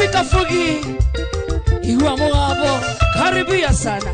Zipi Kafugi igwa mugabo karibia sana.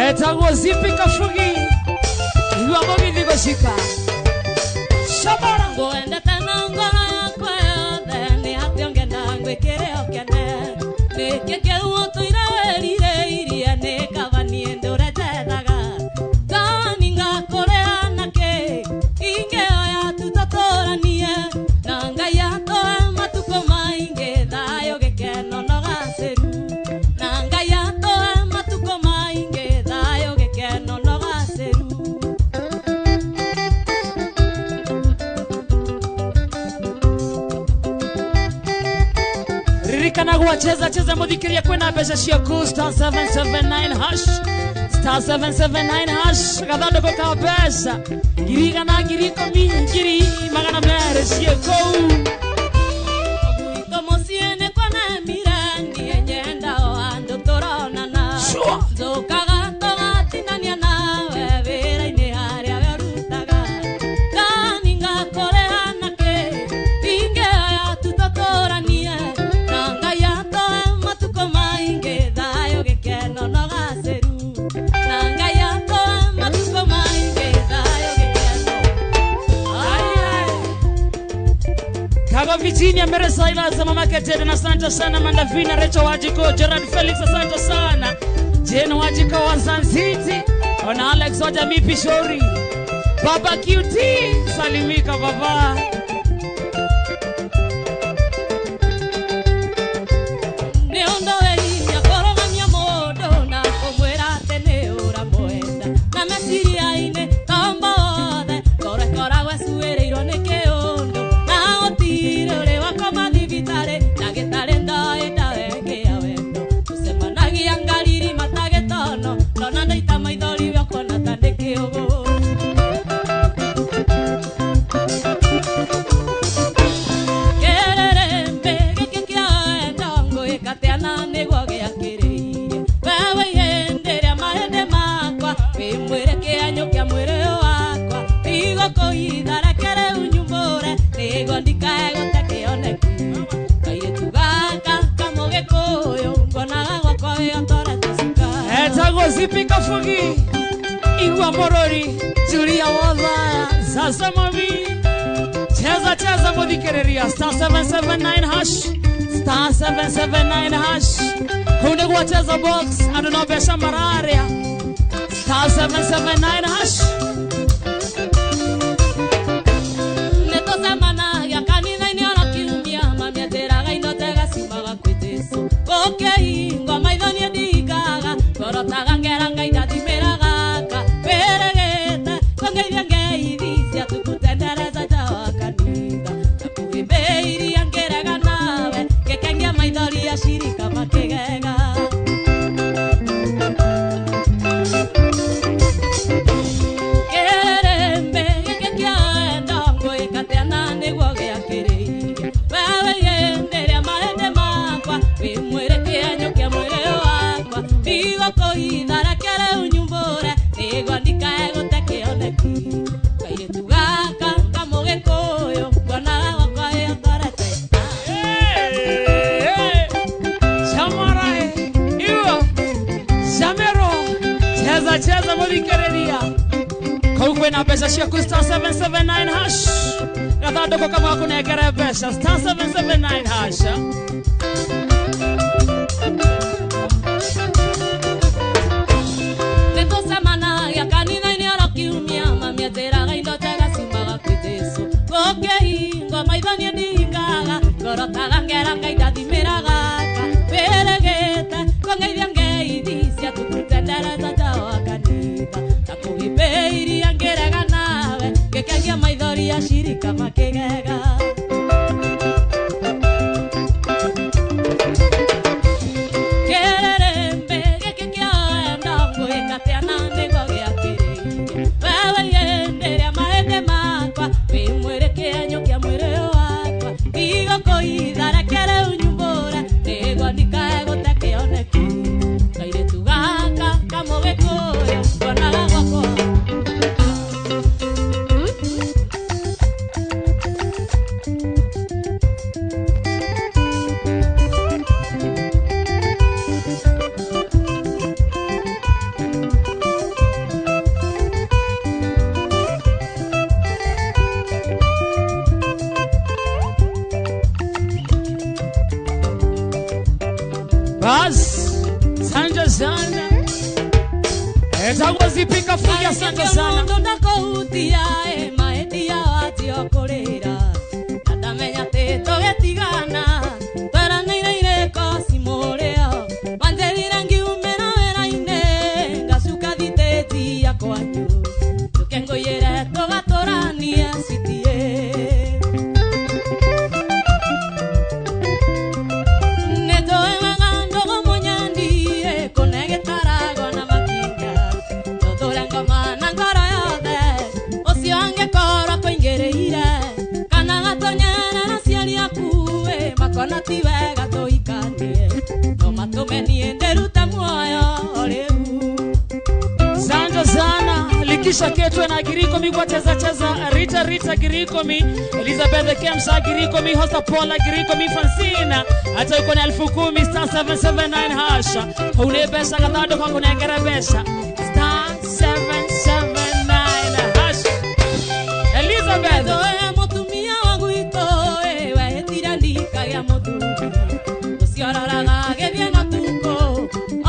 Etagwo Zipi Kafugi igwa mugithi gucika Shabara ngwendete na ngoro yakwa yothe nĩ atĩa ũngĩenda ngwĩkĩre ũkene nĩkĩ kĩu ũtũire wĩrirĩirie nĩ kaba niĩ ndũre njethaga thani ngakũrĩha nakĩ ingĩoya tũtatũranie na Ngai atũhe matukũ maingĩ thayũ gĩkeno na ũgacĩru na Ngai atũhe matukũ maingĩ thayũ gĩkeno na ũgacĩru. Ririkana gwacheza cheza muthikiria kwina mbeca ciaku star 779 hash star 779 hash gathandũkũ ka mbeca ngiri igana ngiri ikũmi ngiri magana merĩ ciĩ kũu. Gwitũ mũciĩ nĩ kwana mirani nyenda o Iwa Njokaga tũgatinania nawe wĩra-inĩ harĩa we ũrutaga. Ngani ngakũrĩha nakĩ, ingĩoya tu tũtũranie, na Ngai atũhe matukũ maingĩ, thayũ gĩkeno na ũgacĩru. Na Ngai atũhe matukũ maingĩ, thayũ gĩkeno. Ai, ai. Kago Virginia Mere Silas mama Teddy, asante sana. Mandavina Rachel Wajiko, Gerard Felix, asante sana. Jane Wajiko wa Zanziti, ona Alex wa Jamii Pishori, Baba QT, salimika baba. Nĩ ũndũ wĩ hinya kũrũgamia mũndũ na kũmwĩra atĩ nĩ ũramwenda. Na meciria-inĩ tombo wothe, ngoro ĩkoragwo ĩcuĩrĩirwo nĩ kĩũndũ. Na gũtirĩ ũrĩ wakoma thibitarĩ, ndagĩtarĩ ndoĩ ndawa ĩngĩ ya wendo. Tũcemanagia ngariri matagĩtono, ndona ndaita maithori we ũkona ta ndĩ kĩũgũ. Kĩrĩrĩmbĩ gĩkĩ kĩa wendo ngwĩka atĩa na nĩguo gĩakĩrĩire. We wĩ ihĩndĩ rĩa mahĩndĩ makwa, wĩ mwĩrĩ kĩenyũ kĩa mwĩrĩ ũyũ wakwa. Ndigũkũhitha reke rĩu nyumbũre, nĩguo ndikae gũte kĩoneki. Kairĩtu gaka kamũgĩkũyũ, nguonaga gwakwa wĩ ũtorete cukari. Etagwo Zipi Kafugi, Igwa Morori, Julia Wadhaya, Sasa mami. Cheza cheza muthikiriria star 779 hash, star 779 hash. Kuu nĩguo cheza box, andũ no mbeca mararĩa. Star 779 hash. Nĩtũcemanagia kanitha-inĩ oro kiumia, mami anjĩraga indo njega ciumaga kwĩ Jesũ. Gũkĩhingwo maitho niĩ ndingaga, ngorotaga ngera Ngai ndathimĩra gaka. Wĩrĩgĩte kũngeithia ngeithi cia tukutendereza nja wa kanitha. Na kũhĩmbĩiria ngĩrega nawe, ngĩkengia maithori acirika makĩgega. Kĩrĩrĩmbĩ gĩkĩ kĩa wendo ngwĩka atĩa na nĩguo gĩakĩrĩire. We wĩ ihĩndĩ rĩa mahĩndĩ makwa, wĩ mwĩrĩ kĩenyũ kĩa mwĩrĩ ũyũ wakwa. Ndigũkũhitha reke rĩu nyumbũre, nĩguo ndikae gũte kĩoneki. Kairĩtu gaka kamũgĩkũyũ, nguonaga gwakwa wĩ ũtorete. Chamara, iwa Chamero, cheza cheza muthikiriria. Kau kwĩna mbeca ciaku star 779 hash. Gathandũkũ kamwe gakũnengere mbeca star 779 hash. Nĩtũcemanagia kanitha-inĩ oro kiumia, mami anjĩraga indo njega ciumaga kwĩ Jesũ. Gũkĩhingwo maitho niĩ ndingaga, ngorotaga ngera Ngai ndathimĩra gaka. Wĩrĩgĩte kũngeithia ngeithi cia tukutendereza nja wa kanitha. Na kũhĩmbĩiria ngĩrega nawe, ngĩkengia maithori acirika makĩgega. Kĩrĩrĩmbĩ gĩkĩ kĩa wendo ngwĩka atĩa na nĩguo gĩakĩrĩire. We wĩ ihĩndĩ rĩa mahĩndĩ makwa, wĩ mwĩrĩ kĩenyũ kĩa mwĩrĩ ũyũ wakwa. Ndigũkũhitha reke rĩu nyumbũre, nĩguo ndikae gũte kĩoneki. Kairĩtu gaka kamũgĩkũyũ, nguonaga gwakwa. Bas, asante sana. Etagwo Zipi Kafugi, asante sana. Mũndũ ndakũhutia ĩ mahĩtia watio kũrĩra. Na ndamenya atĩ tũgĩtigana, tweranĩire irĩko cimũrĩo. Wanjĩrire ngiumĩra wĩra-inĩ, ngacuka thitĩti ya kwanyu. Njũke ngũiyĩre tũgatũranie citie. Nĩnjũĩ wega ndũgũ mũnyendi, kũne gĩtaragwo na makinya. Tũthure ngoma na ngoro yothe, ũcio angĩkorwo akũingĩrĩire. Kana gatonyere na aciari aku, Fikisha ketwe na ngiri ikũmi gwa cheza cheza Rita Rita ngiri ikũmi Elizabeth Kemsa ngiri ikũmi Hosta Paula ngiri ikũmi Francina hata uko na 10,000 star 779 hash hau nĩ mbeca gathandũka kũnengere mbeca star 779 hash Elizabeth. Toe mũtumia wa gwitũ ĩ, wehĩtire ndikagĩa mũthuri ũcio roraga agĩthiĩ na tukũ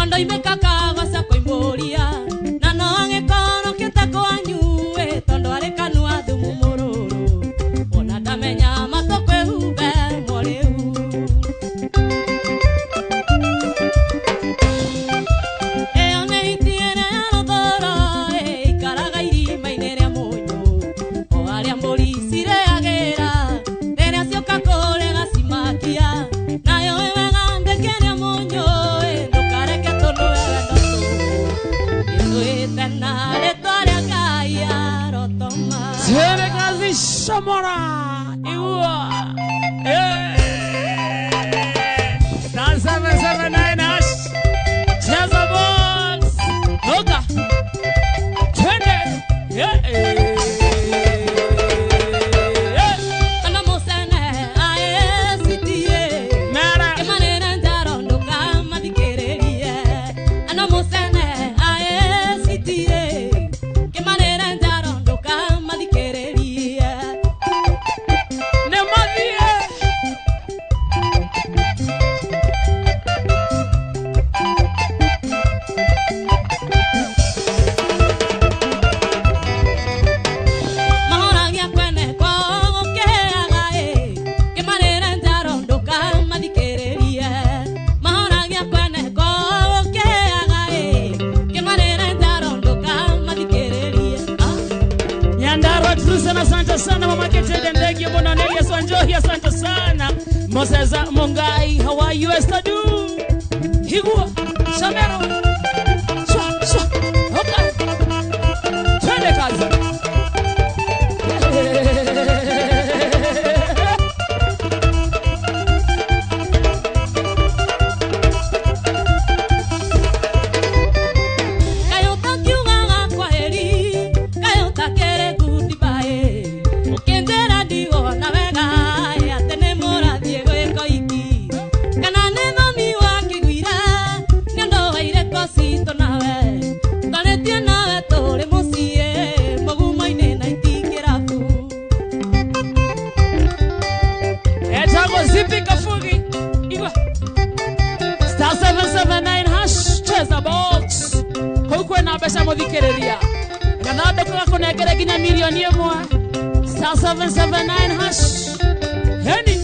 ondoimĩka kagaca koimbũria na no agĩkorokĩte kwanyu ĩ, tondũ arĩ kanua thumu mũrũrũ ona ndamenya matũ kwĩhumbe morĩu. Ĩyo nĩ hiti ĩrĩa ya rũthũro ĩ, ikaraga irima-inĩ rĩa mũnyũ o arĩa mbũri cirĩagĩra rĩrĩa cioka kũrĩa gacimakia nayo ĩ wega ndĩkĩrĩa mũnyũ ĩ, ndũkareke tũnue wendo tũhũ ĩtũĩte na rĩtwa rĩa Ngai arotoma. Twende kazi Shamora. Iwa. Eh. Star 779 hash. Cheza box. Toka. Twende. Yeah. Yeah. Ana mũcene aecitie Mara. Kemanera njaro ndũkamathikĩrĩrie ano mũcene aecitie kemanera njaro ndũkamathikĩrĩrie. Ne mathie. Mahoragia kwene kwao gũkĩheaga ĩ kĩmarĩre njaro ndũkamathikĩrĩrie mahoragia kwene kwao gũkĩheaga ĩ kĩmarĩre njaro ndũkamathikĩrĩrie. Ah. Nyandarua Trusen, asante sana mama Ketede Ndege Mbona Nelia Swanjohi, asante sana Moses Mungai, how are you Esther Du? Higua Shamero Swa swa okay. Twende kazi. Kaĩ ũtakiugaga kwaheri kaĩ ũtakĩrĩ goodbye ũkĩnjĩra ndigona wega ĩ, atĩ nĩ mũrathiĩ gwĩka iki kana nĩ thoni wakĩguire nĩ ũndũ wa irĩko citũ nawe twarĩtie nawe tũrĩ mũciĩ mũgumo-inĩ na itikĩrabu. Etagwo Zipi Kafugi. Igwa. Star 779 hash cheza box. Kũu kwĩna mbeca mũthikĩrĩria. Gathandũkũ gakũnengere nginya mirioni ĩmwe. Star 779 hash. Heni.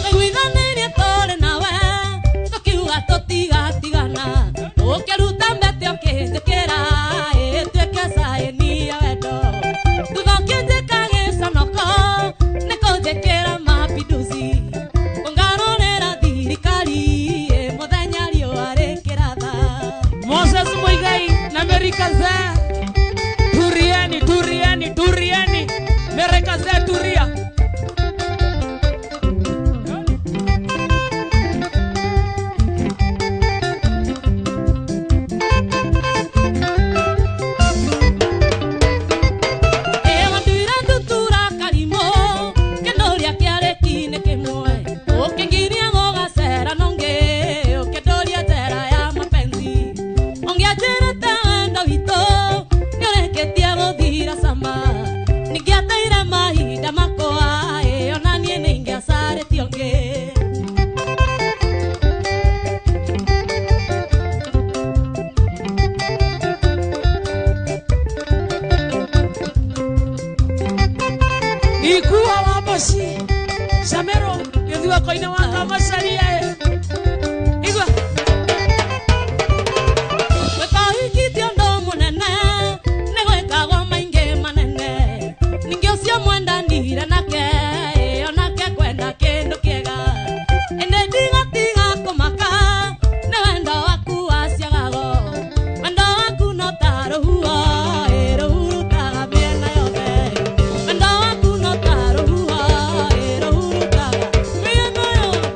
Tũiguithanĩirie tũrĩ nawe tũkiuga tũtigatigana ũkĩruta mbete ũkĩnjĩkĩra ĩtuĩke caĩni ya wendo thutha ũkĩnjĩka gĩconoko nĩ kũnjĩkĩra mapinduzi kũngarũrĩra thirikari ĩ, mũthenya riũa rĩkĩratha. Moses Muigai na Mary Kazee. Turieni, turieni, turieni. Mary Kazee turia. Ĩwa nduire ndutura karimũ kĩndũria kĩarĩ kinĩ kĩmwe ũkĩngiria gũgacera nongĩ ũkĩndũria njera ya mapenzi ũngĩanjĩrĩte wendo witũ nĩũrĩkĩtie gũthira cama ningĩateire mahinda makwa ĩ, ona niĩ nĩingĩacarĩtie ũngĩ. Ikuwa wa moshi. Shamero, gĩthua koine wa kamacaria. Igua. Gwĩka ũhiki ti ũndũ mũnene nĩ gwĩkagwo maingĩ manene ningĩ ũcio mwendanire nake ĩ, onake kwenda kĩndũ kĩega ĩndĩ ndigatiga kũmaka nĩ wendo waku waciagago wendo waku no ta rũhuho ĩ, rũhurutaga mĩena yothe wendo waku no ta rũhuho ĩ, rũhurutaga mĩena yothe.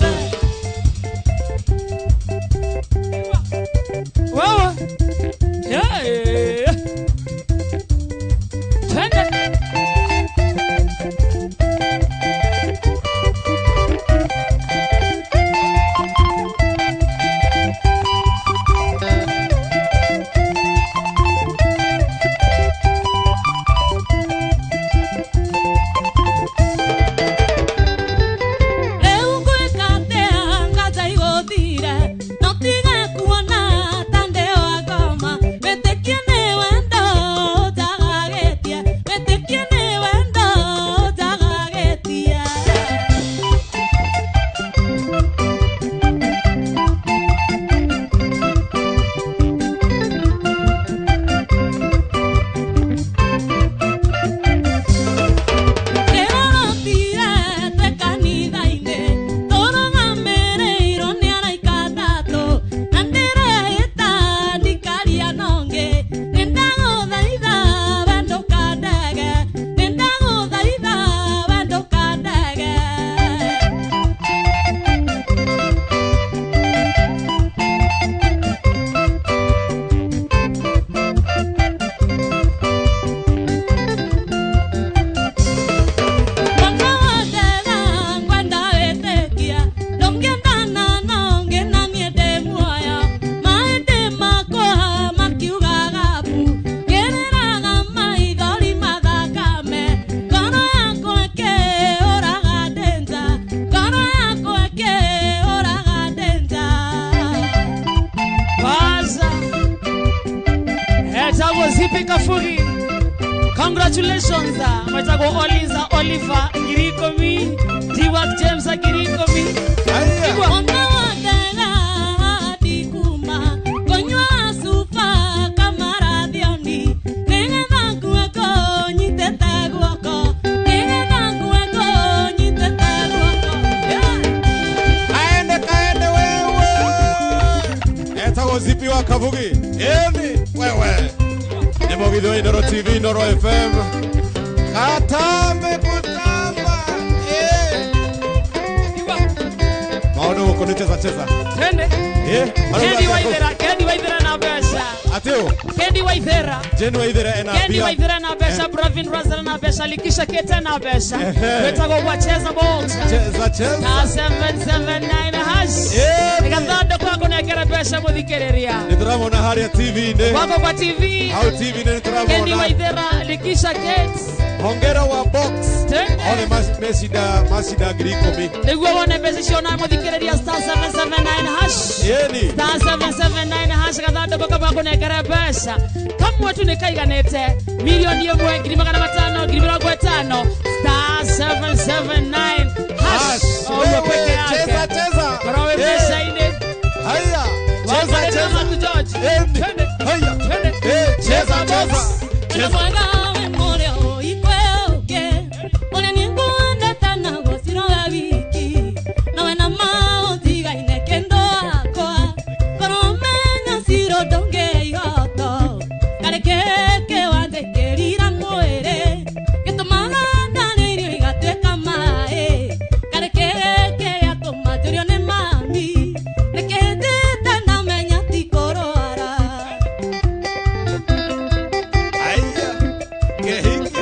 Wetagwo Zipi Kafuri. Congratulations. Wetagwo Oliza Oliver 10,000. Diwak James 10,000. Aya. Kaende kaende wewe. Etagwo Zipi wa Kabugi. Eni wewe. Ni Mũgithi wa Inooro TV, Inooro FM. Katambe kutamba. Eh. Maũndũ gũkũ nĩ cheza cheza. Twende. Eh. Kendi Waithera, Kendi Waithera na mbeca. Atĩũ. Kendi Waithera. Jane Waithera ena Kendi mbia. Waithera na mbeca, Bravin Razara na mbeca, Likisha Kete na mbeca. Ehe. Wetagwo Gwacheza Box. Cheza cheza. Star 779 hash. Eni. Gathandũkũ gakũnengera mbeca mũthikĩrĩria. Nĩ tũramona harĩa TV-inĩ. Wako kwa TV. Hau TV-inĩ nĩ Kendi tũramona. Waithera, Likisha Kate. Hongera wa box. Twende. Othe mecinda macinda 10,000. Nĩguo wone mbeca icio na mũthikĩrĩria star 779 hash. Eni. Star 779 hash gathandũkũ kamwe gakũnengera mbeca kamwe tu nĩ kaiganĩte 1,500,000 500,000 50,000 star 779 hash. Hash. O ũguo peke Wewe yake. cheza cheza. Korwo wĩ Eh. mbeca-inĩ. Haya. Cheza Wakarĩra cheza. matu George. Eni. Twende. Haya. Twende. Eh, cheza cheza. Cheza. Haya. Kehiki.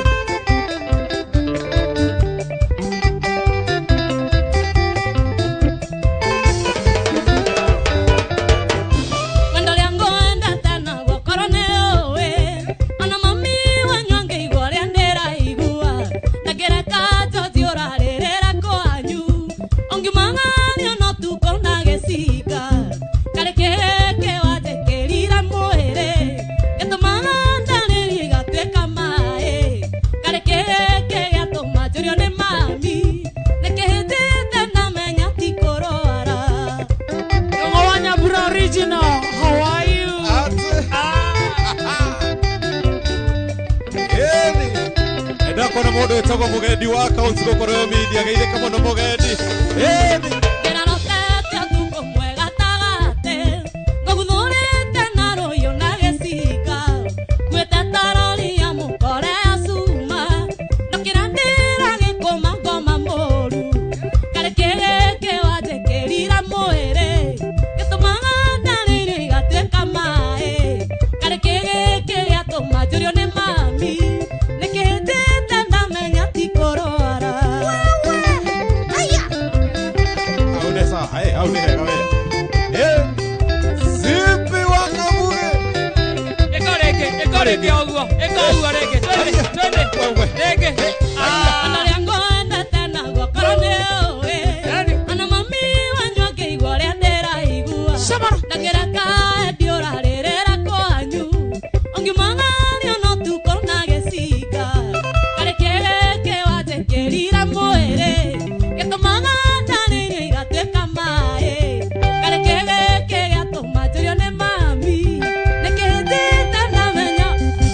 Ndũng'ũ wa Nyambura original. How are you? Ate. Eni. Ndakona mũndũ wĩtagwo Mũgendi wa accounts gũkũ Royal Media geithĩka mũno Mũgendi. Eni. Hau nĩ sawa. Eh, hau nĩ hega we. Eh. Zipi wa Kabugi. Ĩka rĩngĩ, ĩka rĩngĩ o ũguo, ĩka ũguo rĩngĩ. Twende, twende. Wewe. Rĩngĩ. Ah.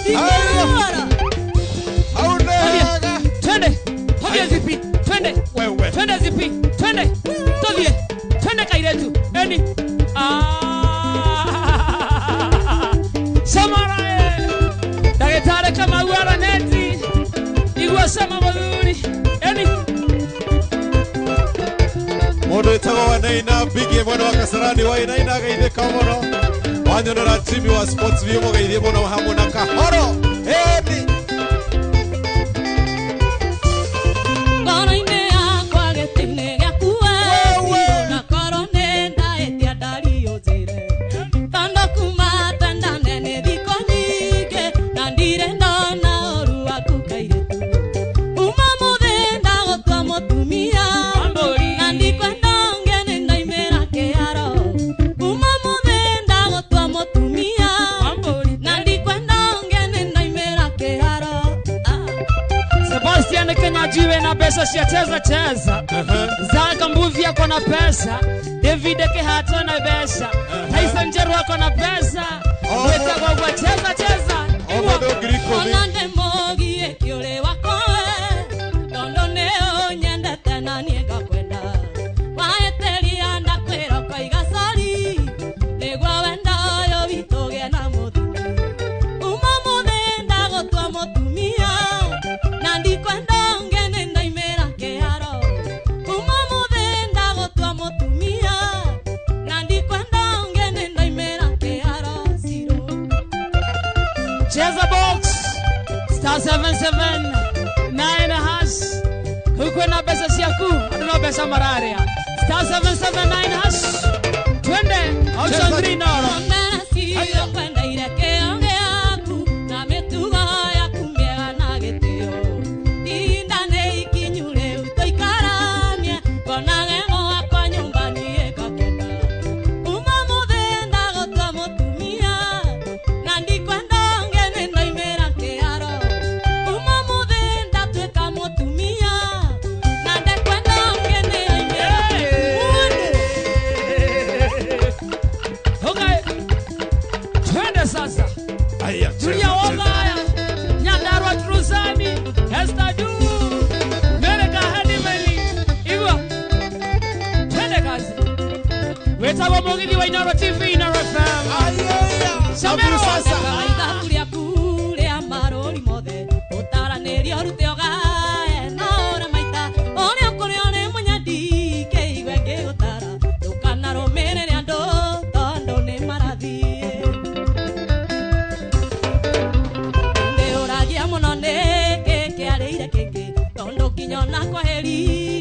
Samara. Hau nĩ hega. Twende. Tũthiĩ Zipi. Twende. Wewe. Twende Zipi. Twende. Tũthiĩ. Twende kairetu. Eni. Ah. Samara eh. Ndagĩtarĩ Kamau Araneti. Igua sama mũthuri. Eni. Mũndũ wĩtagwo Wainaina Bigi mwena wa Kasarani Wainaina ageithĩka mũno. Wanyonera Jimmy wa Sports View mũgeithie mũno hamwe na Kahoro. Eni. Ngoro-inĩ yakwa gĩtĩ-inĩ gĩaku Wewe. na korwo nĩ ndaĩtia ndario njĩre tondũ kuma twendane nĩ thikũ nyingĩ na ndirĩ ndona ũru waku kairĩtu kuma mũthĩ ndagũtua mũtumia Wambũri. na ndikwenda ũngĩ nĩ ndaimĩra kĩharo kuma mũthĩ ndagũtua mũtumia Wambũri. na ndikwenda ũngĩ mbeca cia cheza cheza. Zaka Mbuvi ako na pesa, David Kehato na mbeca, Tyson Njeru ako na pesa. Gwĩtagwo gwa cheza cheza. O mũndũ 10,000. Ona ndĩmũgie kĩũrĩ wakwa tondũ nĩ ũnyendete na niĩ ngakwenda waĩtĩria ndakwĩra ũkoiga sorry nĩguo wendo ũyũ witũ ũgĩe na mũthia uma mũthĩ ndagũtua mũtumia na ndikwenda ũngĩ nĩ ndaimĩra kĩharo uma mũthĩ ndagũtua mũtumia na ndikwenda ũngĩ nĩ ndaimĩra kĩharo zero. Cheza box star 779 hash. Huko na pesa ciaku, andũ no mbeca mararia. Star 779 hash. Twende option 3 noro. Omera cio kwendeire kĩo gĩaku na mĩtugo yaku mĩega na gĩtĩo ihinda nĩ ikinyu rĩu tũikaranie ngonage gwakwa nyũmba niĩ ngakena uma mũthĩ ndagũtua mũtumia na ndikwenda ũngĩ nĩ ndaimĩra kĩharo uma mũthĩ ndatuĩka mũtumia na ndekwenda ũngĩ nĩ ndaimĩra mũndũ. Okay. Twende sasa. Aya, Julia cheza, cheza. Wogaya, Nyandarua Trusani, Esther Du, Mereka Hanimeli. Igwa. Twende kazi. Wetagwo Mugithi wa Inoro TV, Inoro FM. Aya, Shamero. Samburu sasa. Ithabu rĩaku rĩa marũri mothe ũtaranĩrie ũrute ũgae na ũre maita ũrĩa ũkũrĩa ũrĩ mũnyendi kĩigue ngĩgũtara ndũkanarũmĩrĩre andũ tondũ nĩ marathiĩ ndĩũragia mũno nĩkĩ kĩarĩire kĩngĩ tondũ nginya ona kwaheri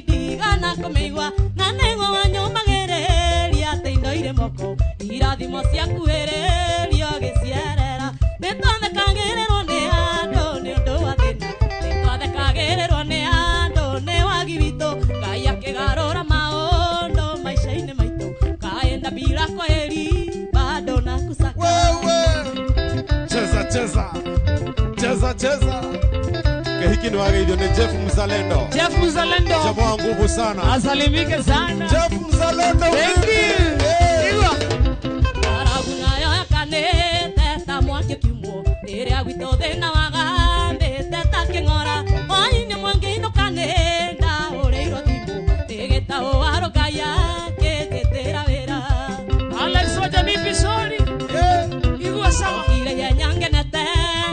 ndigana kũmĩigua na nĩguo wanyũmagĩrĩria atĩ indo irĩ moko irathimo ciakuhĩrĩrio gĩciarera nĩtwathekagĩrĩrwo nĩ andũ nĩ ũndũ wa thĩna nĩtwathekagĩrĩrwo nĩ andũ nĩ wagi witũ Ngai akĩgarũra maũndũ maica-inĩ maitũ kaenda bila kwaheri bado nakusaka. Wewe. Cheza cheza. Cheza cheza. Kehiki ni wageithio ni Jeff Mzalendo. Jeff Mzalendo. Jamaa wa nguvu sana. Asalimike sana. Jeff Mzalendo. Thank you. Hey. Igwa. Ng'aragu nayo yakanĩte ta mwaki ũkiumwo rĩrĩa gwitũ thĩna wagambĩte ta kĩng'ora hwaĩ-inĩ mwangĩinũka ndahũrĩirwo thimũ ndĩgĩtaũ warũngai akĩnjĩtĩra wĩra. Alex wa Jamii Pisori. Igwa sawa. Okire ihenya ngenete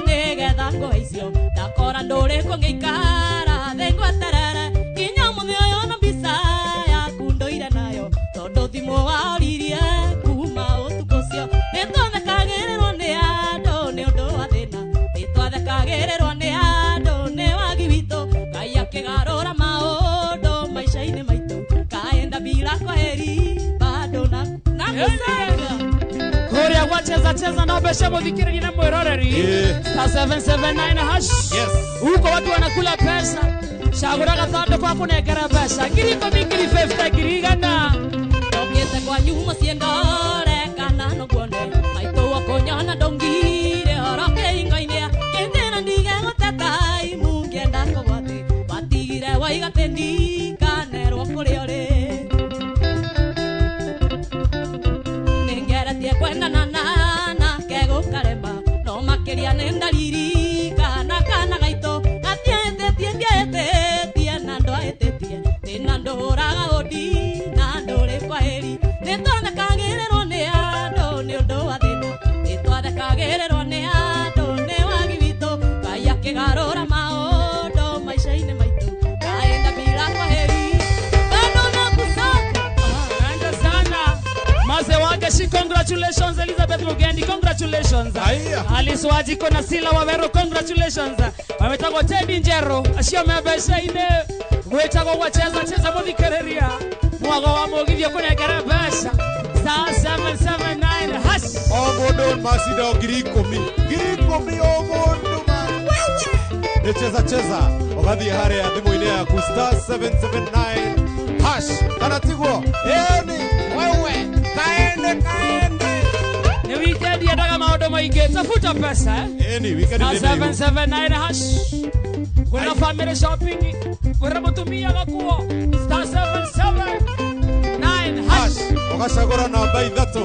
nĩgetha ngũhe icio ndakora ndũrĩ kũngĩikara thĩ ngweterere nginya mũthĩ ũyũ na mbica yaku ndũire nayo tondũ thimũ waoririe kuma ũtukũ ũcio nĩtwathekagĩrĩrwo nĩ andũ nĩ ũndũ wa thĩna nĩtwathekagĩrĩrwo nĩ andũ nĩ wagi witũ Ngai akĩgarũra maũndũ maica-inĩ maitũ kaenda bila kwaheri bado nakusaka. Kuria gwa cheza cheza na mbeca muthikĩrĩria na mwĩroreri. Yeah. Star 779 hash. Yes. Huko watu wanakula pesa. Cagũra gathandũkũ akũnengera mbeca 10,000, 50,000, 100,000. Ndokĩte kwanyu mũciĩ ndore kana no nguone maitũ akũnyona ndongire horo kĩhingo-inĩ kĩnjĩra ndige gũteta imu ngĩenda kũgwatĩ watigire waiga atĩ ndikanerwo kũrĩa ũrĩ nĩngeretie kwendana na nake gũkarema no makĩria nĩ ndaririkana kana gaitũ gatiahĩtĩtie ndiahĩtĩtie na ndwahĩtĩtie thĩna ndũhũraga ũndi na ndũrĩ kwaheri nĩtwathekagĩrĩrwo nĩ andũ nĩ ũndũ wa thĩna nĩtwathekagĩrĩrwo nĩ andũ nĩ wagi witũ Ngai akĩgarũra maũndũ maica-inĩ maitũ kaenda bila kwaheri bado nakusaka. Asante sana. Maze Wangeshi, congratulations. Elizabeth Mugendi, congratulations. Aya. Alice Wajiko na Sila Wawero, congratulations. Wametagwo Teddy Njero, acio me mbeca-inĩ. Gwĩtagwo gwa cheza cheza mũthikĩrĩria. Mwago wa mũgithio kũnengera mbeca. Star 779 hash. O mũndũ macindo 10,000. 10,000 o mũndũ ma. Nĩ cheza cheza. Ũgathiĩ harĩa thimũ-inĩ yaku star 779 hash. Kana tiguo? Ĩni wewe kaende kaende. Ni weekend yendaga maũndũ maingĩ. Tafuta pesa eh? Ĩni weekend Star nĩ mĩigu. 779 hash. Kwĩna family shopping, kwĩna mũtumia gakuo. Star 779 hash. Hash. Ũgacagũra namba ithatũ.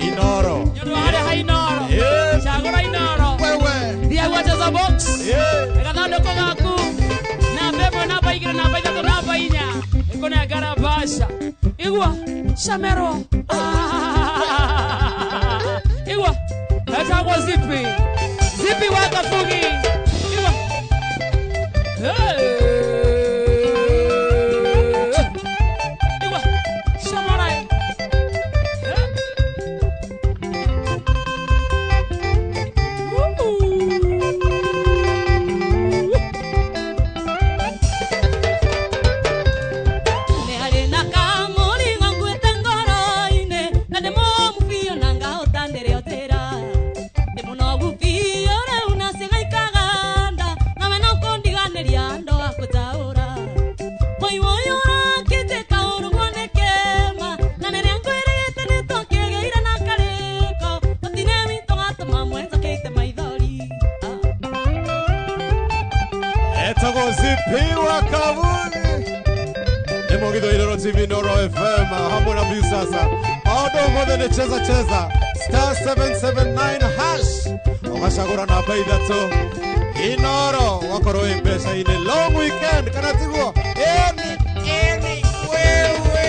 Inoro. Nĩ ũndũ wa harĩa ha Inoro. Yeah. Cagũra Inoro. Wewe. Thiĩ gwacheza box. Yeah. Gathandũkũ gaku. Namba ĩmwe, namba igĩrĩ, namba ithatũ, namba inya. Ĩkũnengera mbeca. Igua, camerwo. Ah. Igua, etagwo Zipi. Zipi wa Kabugi. Igua. Hey. Igua, camora. Hey. Woo. Nĩ harĩ na kamũrigo nguĩte ngoro-inĩ, na ndĩ mũũmũ biũ na ngahota ndĩrĩ o njĩra. Ndĩ mũnogu biũ rĩu na ciĩga ikaganda, nawe no kũndiganĩria andũ a kũnjaũra. Mũi ũyũ ũrakĩnjĩka ũũru guo nĩ kĩma, na rĩrĩa ngwĩrĩte nĩtũkĩgĩire na karĩko, gũtirĩ witũ gatũma mwenzokĩte maithori. Ah. Etagwo Zipi wa Kabugi. Nĩ mũgitho Inoro TV, Inoro FM hamwe na Viusasa. Maũndũ mothe nĩ cheza cheza. Star 779 hash. Ũgacagũra namba ithatũ. Inoro wakorwo wĩ mbeca-inĩ long weekend kana tiguo? Ĩni, ĩni, wewe.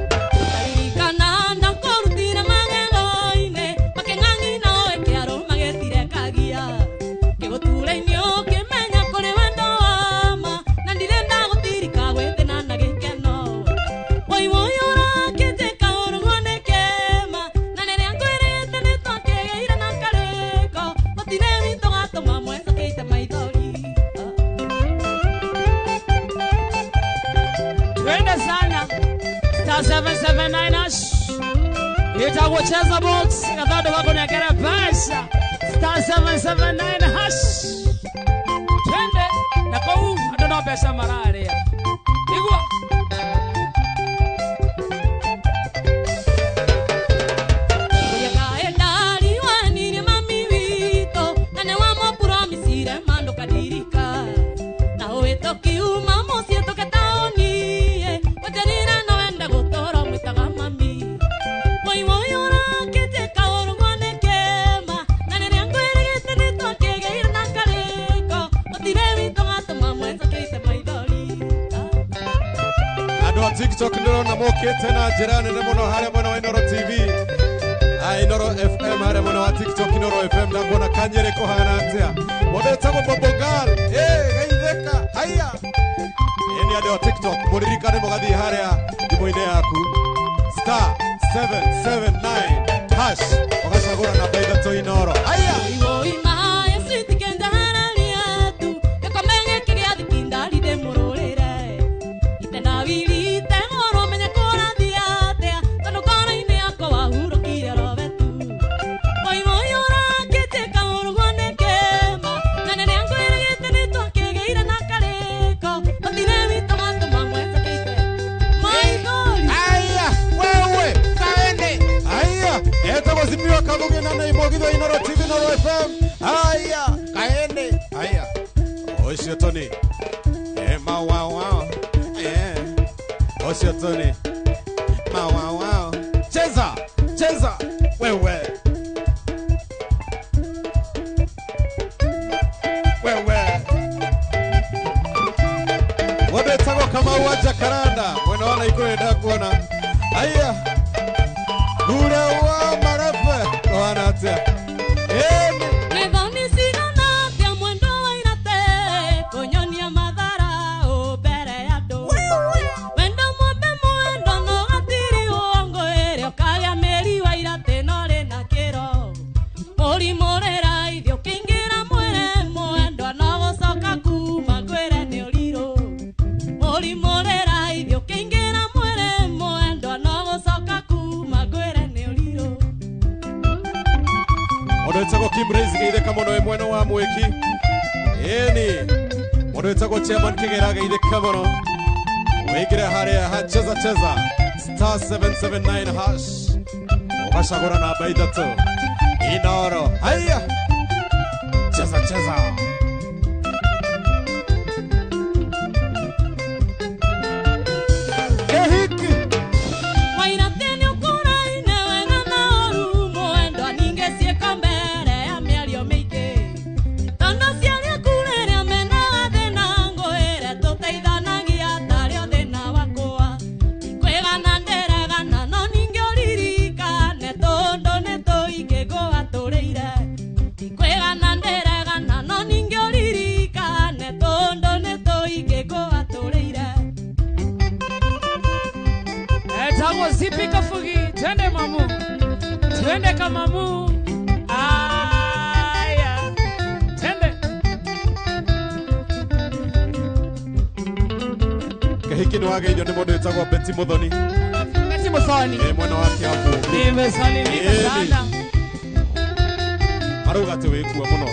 Ndarikana ndakũrutire magego-inĩ, makĩng'ang'i nao ĩkĩarũ magĩtirekagia. Ngĩgũtura-inĩ ũkĩmenya kũrĩ wendo wa ma, na ndirĩ ndagũtirika gwĩthĩna na gĩkeno. Woi woi ũrakĩnjĩka ũũru guo nĩ kĩma, na rĩrĩa ngwĩrĩte nĩtwakĩgĩire na karĩko, gũtirĩ witũ gatũma mwecokĩte maithori. Twende sana. Star 779 hash. Itagwo cheza box gathandũ ga kũnengera mbeca. Star 779 hash. Twende na kũu andũ no mbeca mararĩa. Igua. Ũrĩa kaendariwanirie mami witũ, na nĩ wamũpromisire ma ndũkadirika. Na ũhĩtũkiuma mũciĩ tũke taũni-ĩ, gũtirĩ na wenda gũtũũra ũmwĩtaga mami. Woi woi ũrakĩnjĩka ũũru guo nĩ kĩma, na rĩrĩa ngwĩrĩgĩte nĩtwakĩgĩire na karĩko, gũtirĩ witũ gatũma mwenzokĩte maithori. Andũ a TikTok ndĩrona mokĩte na njĩra nene mũno harĩa mwena wa Inoro TV. Ah, Inoro FM harĩa mwena wa TikTok Inoro FM ndakuona kanyere kũhana atĩa. Mũndũ wĩtagwo Bobo Girl. Eh, geithĩka. Haiya. Ĩni andũ a TikTok mũririkane mũgathiĩ harĩa thimũ-inĩ yaku. Star 779 hash ũgacagũra namba ithatũ Inoro. Haiya. Woi maĩ citikendahararia tu, gĩkombe gĩkĩ gĩa thikindari ndĩmũrũrĩre. Ite na wili ite ng'oro menye kũrathiĩ atĩa, tondũ ngoro-inĩ yakwa wahurũkire robe tu. Woi woi ũrakĩnjĩka ũũru guo nĩ kĩma, na rĩrĩa ngwĩrĩgĩte nĩtwakĩgĩire na karĩko, gũtirĩ witũ gatũma mwenzokĩte maithori. Aya, wewe, kaende. Aya, etagwo Zipi wa Kabugi na nĩ Mũgitho Inoro TV Inoro FM. Aya, kaende. Aya. Ũcio Tony. Eh, mawawao. Eh. Ũcio Tony. Mawawao. Cheza, cheza. Wewe. Wewe. Wandetagwo Kamau wa Jacaranda mwena wa Naikuru nĩndakuona. Aya, gure wa Marefe kũhana atĩa? Ĩni. Nĩ thoni wĩtagwo Kim Raise geithĩka mũno wĩ mwena wa mwĩki. Ĩni. Mũndũ wĩtagwo Chairman Kĩgera geithĩka mũno. Wĩingĩre harĩa ha cheza cheza star 779 hash. Ũgacagũra namba ithatũ. Inoro. Haya. Cheza cheza. Kehiki. Wairathĩ ũkũraine wega na ũru mwendwa ningĩ ciĩko mbere ya mĩario mĩingĩ tondũ ciaria kurĩrĩa mena thĩna ngwĩre tũteithanagia tarĩ o thĩna wakwa kwĩgana ndĩregana no ningĩ ũririkane tondũ nĩ tũingĩ ngũatũrĩire kwĩgana ndĩregana no ningĩ ũririkane tondũ nĩ tũingĩ ngũatũrĩire. Etagwo Zipi Kafugi, twende mamu, twende kamamu. Aya, twende. Kehiki nĩ wageithio nĩ mũndũ wĩtagwo Betty Muthoni. Betty Muthoni. Ĩ mwena wa Kiambu. Nimesalimika Ĩni. sana. Marauga atĩ wĩkua mũno.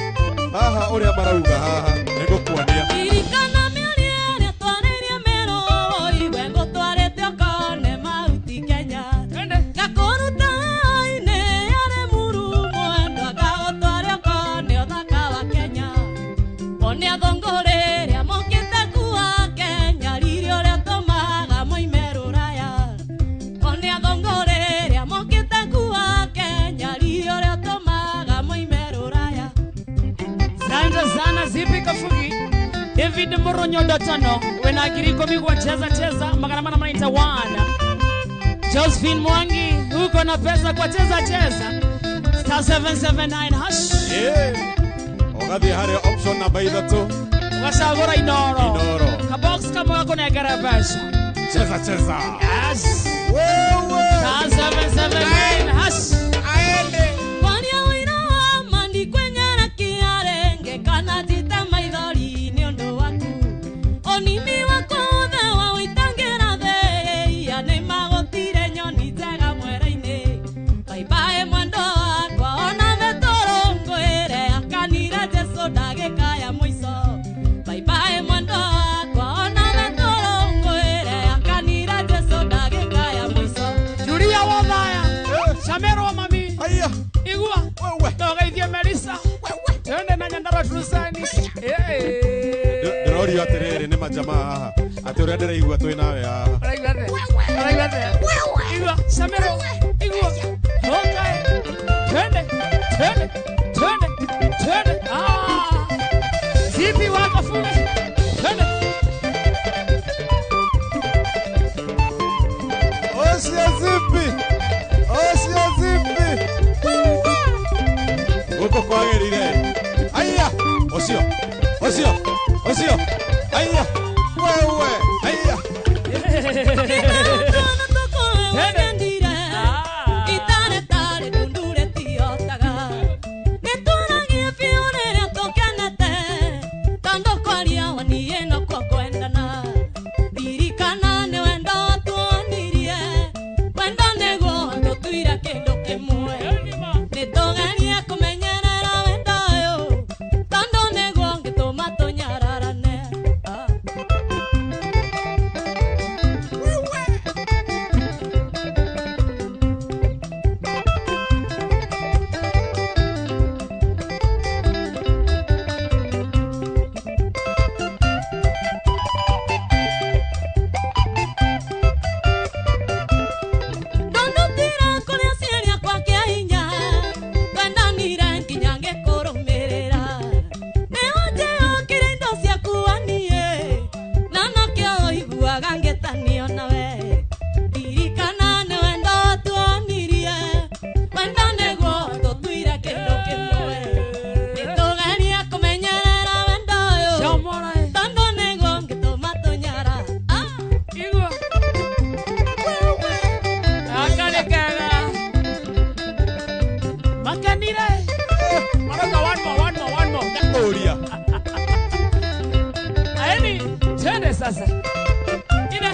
Haha ũrĩa marauga haha nĩ gũkuania. Ririkana mĩario ĩrĩa twarĩirie mĩrũ iwe ngũtwarĩte ũkone Mauti Kenya. Twende. Ngakũruta inĩ yarĩ muru mwendwa ngagũtware ũkone ũthaka wa Kenya. One athũngũ rĩrĩa mokĩte kuwa Kenya riri ũrĩa tũmaga moime rũraya. One athũngũ rĩrĩa mokĩte kuwa Kenya riri ũrĩa tũmaga moime rũraya. Asante sana Zipi Kafugi. David Muronyo Dotano wena giriko migwa cheza cheza magana mana 91. Josephine Mwangi uko na pesa kwa cheza cheza star 779 hash. Ĩ. Ũgathiĩ harĩa option namba ithatũ. Ugacagũra Inoro. Inoro. Kabox kamwe gakunengera mbeca. Cheza cheza. Yes. Wewe. Star 779 hash. Aende. Kwaria ũira wa ma ndikwenyera kĩarenge kana njite maithori nĩ ũndũ waku ũnini wakwa wothe wa ũitangĩra thĩ nĩ magũtire nyoni njega mwere-inĩ baibaĩ mwendo wakwa ona betũrũ ngwĩre akanire Jesũ ndagĩka ya mũico baibaĩ mwendo wakwa ona betũrũ ngwĩre akanire Jesũ ndagĩka ya mũico. Julia Wathaya. Shamero wa mami. Haya. Igua. Wewe. Ndogeithie Melissa. Twende na Nyandarua Trusani. Ndĩrorio atĩrĩrĩ nĩ majamaa haha atĩ ũrĩa ndĩraigua twĩ nawe haha. Ũraigua atĩa? Ũraigua atĩa? Igua, Shamero, igua. Okay. Twende, twende, twende, twende. Ah. Zipi wakafunge. Twende. Ocia Zipi. Ocia Zipi. Gũkũ kwagĩrĩire. Aya. Ũcio. Ũcio. Ũcio. Aya. Wewe. Aya. Twana tũkũwe wendire itarĩ ndundure tiotaga nĩtwaragie biũ rĩrĩa tũkenete tondũ kwaria waniĩ nokuo kwendana ririkana nĩ wendo tuonirie wendo nĩguo tũtuire kĩndũ kĩmwe nĩtũgerie kũmenyerera wendo ũyũ tondũ nĩguo ũngĩtũma tũnyararane. Ah. Ndondutire kũrĩa ciaria kwa kĩa hinya twendanire nginya ngĩkũrũmĩrĩra nĩũnjĩokire indo ciaku waniĩ na nokĩo ũiguaga ngĩtanio nawe ririkana nĩ wendo tuonirie wendo nĩguo tũtuire kĩndũ kĩmwe nĩtũgerie kũmenyerera wendo ũyũ Shamora. tondũ nĩguo ũngĩtũma tũnyara. Ah! Igua. Aka nĩ kega. Makenire. Marauga one more, one more, one more. Ũria. Aeni, twende sasa. Ine,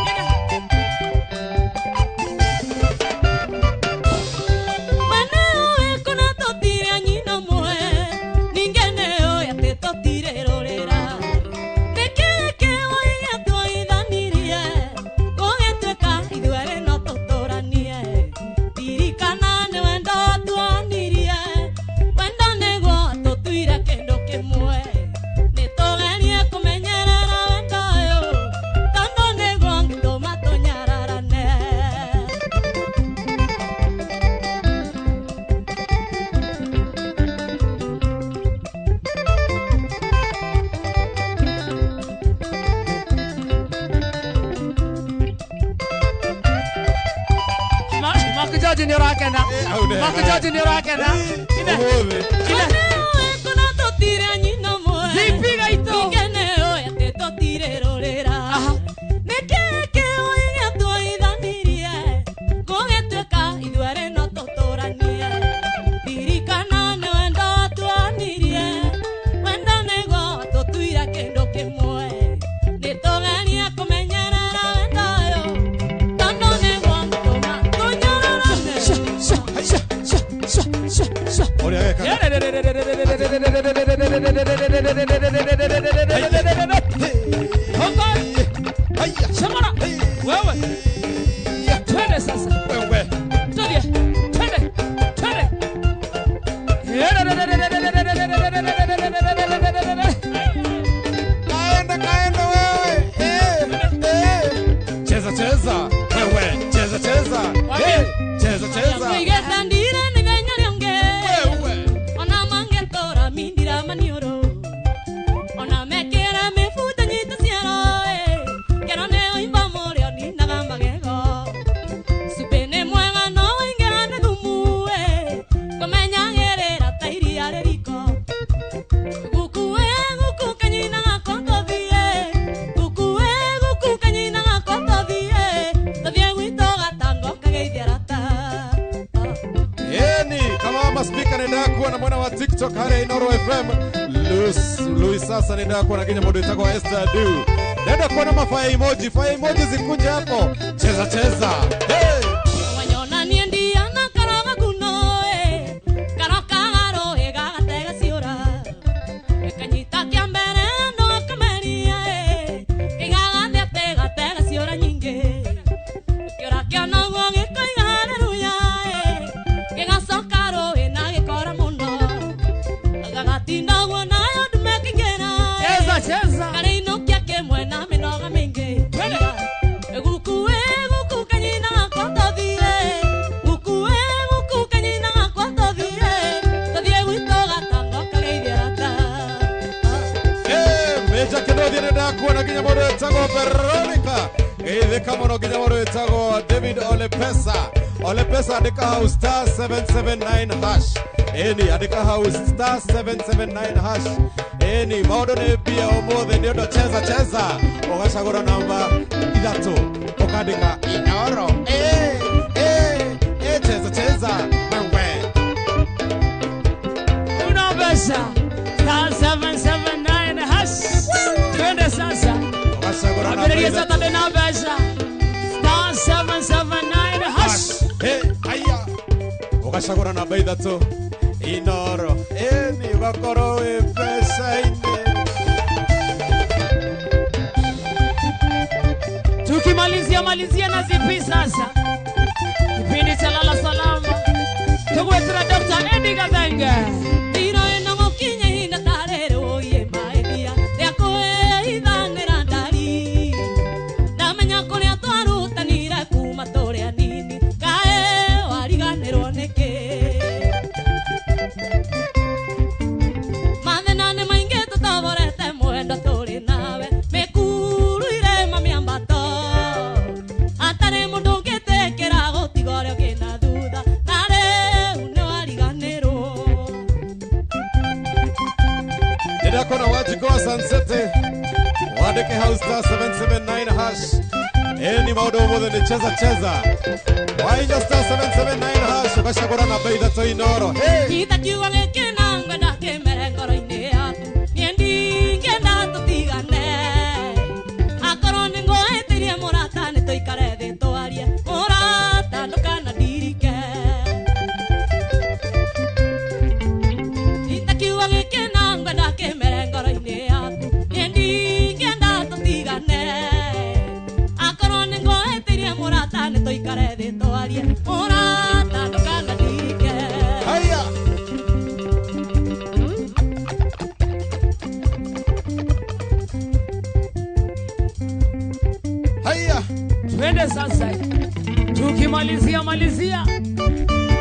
ine. Wene ũĩ kũna tũtirĩ a nyina. Makujaji ni urakena. Makujaji ni urakena. Ine. Ine. Kuna totire nyina moe. Zipiga ito. Ikene oya te totire rorera. Nekeke oiga tuaithanirie. Gũgĩtuĩka ithuerĩ no tũtũranie. Ririkana nĩ wendo tuonirie. Wendo nĩguo tũtuire kĩndũ kĩmwe. Nĩtũgerie kũmenyerera wendo ũyũ. Tondũ nĩguo ũngĩtũma tũnyororane. Sha sha sha sha sha sha sha. Ũrĩa gekaga. Honga. Haya. Shamara. Wewe. Twende sasa. Wewe. Twende. Twende. Twende. Kaenda kaenda wewe. Eh, eh. Cheza cheza. Wewe cheza cheza. Eh, cheza cheza. Ngwĩgĩte ndire mĩthenya rĩongĩ. Wewe. Ona mangĩtũra mindira maniũrũ. Ona mekĩra mĩbuto nyita ciero, ĩ. Kĩro nĩ ũimba mũrĩo ninaga magego. Cumbĩ nĩ mwega no waingĩha nĩ thumu, ĩ. Kũmenyagĩrĩra ta iria rĩ riko. Guku ĩ, guku kanyina gakwa tũthiĩ. Guku ĩ, guku kanyina gakwa tũthiĩ. Tũthiĩ gwitũ gatango kageithie arata. Yeni kama maspika nenda kuona mwana wa TikTok harĩa Inoro FM. Luis Luis sasa nenda kuona kinya mũndũ wĩtagwo Esther Du. Nenda kuona mafire emoji, fire emoji zikunje hapo. Cheza cheza. Hey. Wanyona niĩ ndiana karoga kuno, ĩ. Karoka garũĩ gagatega ciũra. Kanyita kĩa mbere no kameria, ĩ. Kaigaga thĩ atĩ gatega ciũra nyingĩ. Kĩũra kĩa noguo gĩkoiga haleluya, ĩ. Gĩgacoka rũĩ na gĩkora mũno. Gagatinda ũguo nayo ndume ĩkĩingĩra, ĩ. Cheza cheza. Karĩinũkia kĩmwe na mĩnoga mĩingĩ. Twende. Guku ĩ, guku kanyina gakwa tũthiĩ. Guku ĩ, guku kanyina gakwa tũthiĩ. Tũthiĩ gwitũ gatango kageithie arata. Hey, Meja Kenothi nenda kuona kinya mũndũ wĩtagwo Veronica. Geithĩka mũno nginya mũndũ wĩtagwo David Olepesa. Olepesa andĩka hau star 779 hash. Ĩni andĩka hau star 779 hash. Ĩni maũndũ nĩ mbia ũmũthĩ nĩ ũndũ cheza cheza. Ũgacagũra namba ithatũ ũkandĩka Inoro. Eh, eh, eh, cheza cheza. Wewe. Una pesa. Star 779 hash. Twende sasa. Ũgacagũra namba Abiria ithatũ. sasa tena pesa. Star 779 hash. Hey, haya. Ũgacagũra namba ithatũ Inoro. Ĩni ũgakorwo wĩ mbeca-inĩ. Tukimalizia malizia na zipi sasa. Kipindi cha lala salama. Tugwetera Dr. Eddie Gathenge. Ndiro ĩno gũkinya ihinda ta rĩrĩ wũiĩ maĩthia rĩa kwĩithanĩra ndari. Ndamenya kũrĩa twarutanire kuma tũrĩ anini kaĩ wariganĩrwo nĩkĩ. Mathĩna nĩ maingĩ tũtoborete mwendo tũrĩ nawe mĩkuru irĩma mĩambato. Hatarĩ mũndũ ũngĩtĩkĩra gũtiga ũrĩa ũngĩ na thutha na rĩu nĩwariganĩrwo. Ndĩrakona Wanjikũ wa Sunsete. Wandĩke hau star 779 hash. Ĩni maũndũ ũmũthĩ nĩ cheza cheza. Wainya star 779 hash ũgacagũra namba ithatũ Inoro. Hey. Nyita kiugo gĩkĩ na ngwenda kĩmere ngoro-inĩ yaku niĩ ndingĩenda tũtigane. Akorwo nĩ ngũhĩtĩirie mũrata nĩ tũikare thĩ twarie mũrata ndũkanandirike. Nyita kiugo gĩkĩ na ngwenda kĩmere ngoro-inĩ yaku niĩ ndingĩenda tũtigane. Akorwo nĩ ngũhĩtĩirie mũrata nĩ tũikare thĩ twarie mũrata ndũkanandirike. Haya. Haya. Twende sasa. Tukimalizia malizia.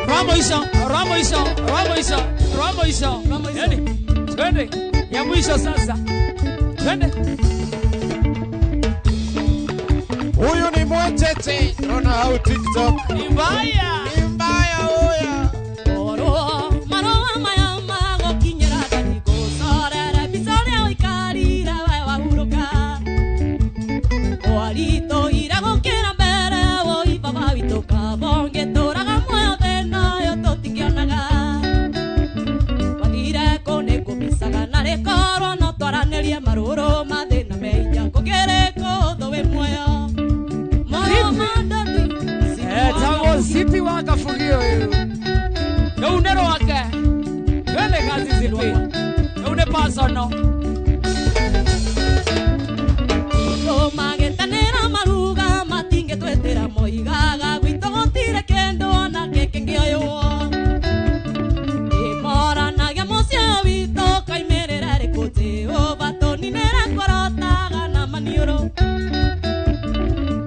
Ramo isho, ramo isho, ramo isho, ramo isho. Yaani, twende ya mwisho sasa. Twende. Huyu ni mwecheche. Naona hau TikTok. Ni mbaya. Ni Etagwo Zipi wa Kabugi ũyũ. Rũu nĩ rwake. Twende kazi Zipi. Rũu nĩ personal. Tũmagĩtanĩra maruga matingĩtwĩtĩra moigaga gwitũ gũtirĩ kĩndũ ona gĩkĩngĩoywo. Ĩmoranagia mũciĩ witũ koimĩrĩra rĩkũ Jehova tũninĩre kũrotaga na maniũrũ.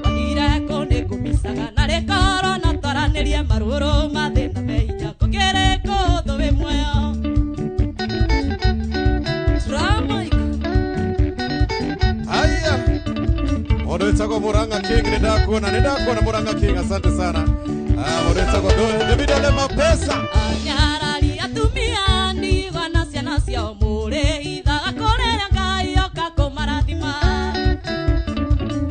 Wathire kũ nĩ kũmicaga na rĩkorwo no twaranĩrie marũrũ mathĩna me hinya kũkĩrĩ kũũthũ wĩ muoyo. Drama. Haya. Mũndũ wĩtagwo Murang'a King nĩ ndakuona Murang'a King, asante sana. Ah, mũndũ wĩtagwo David Ole Mapesa. Anyarari atumia ndigwa na ciana ciao mũrĩithaga kũrĩrĩa Ngai oka kũmarathima.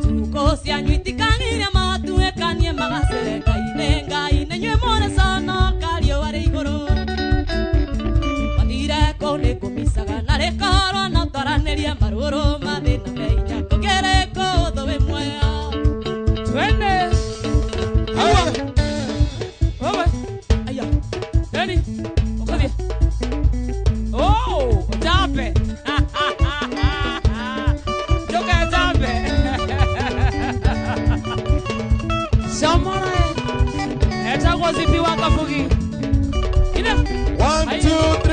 Thukũ cianyu itikagire matuĩkanie magacĩre Ngai nĩ Ngai nĩnyuĩ mũrĩ conoka riũa rĩ igũrũ. Wathire kũ nĩ kũmicaga na rĩkorwo no twaranĩrie marũrũ mathĩna me hinya kũkĩrĩ kũũthũ wĩ muoyo. Twende. Haya. Wewe. Aya. Nani? Ũkũthiĩ. Oh, ũtambe. Njoka ĩtambe. Shamara. Etagwo Zipi wa Kabugi. Ine. 1 2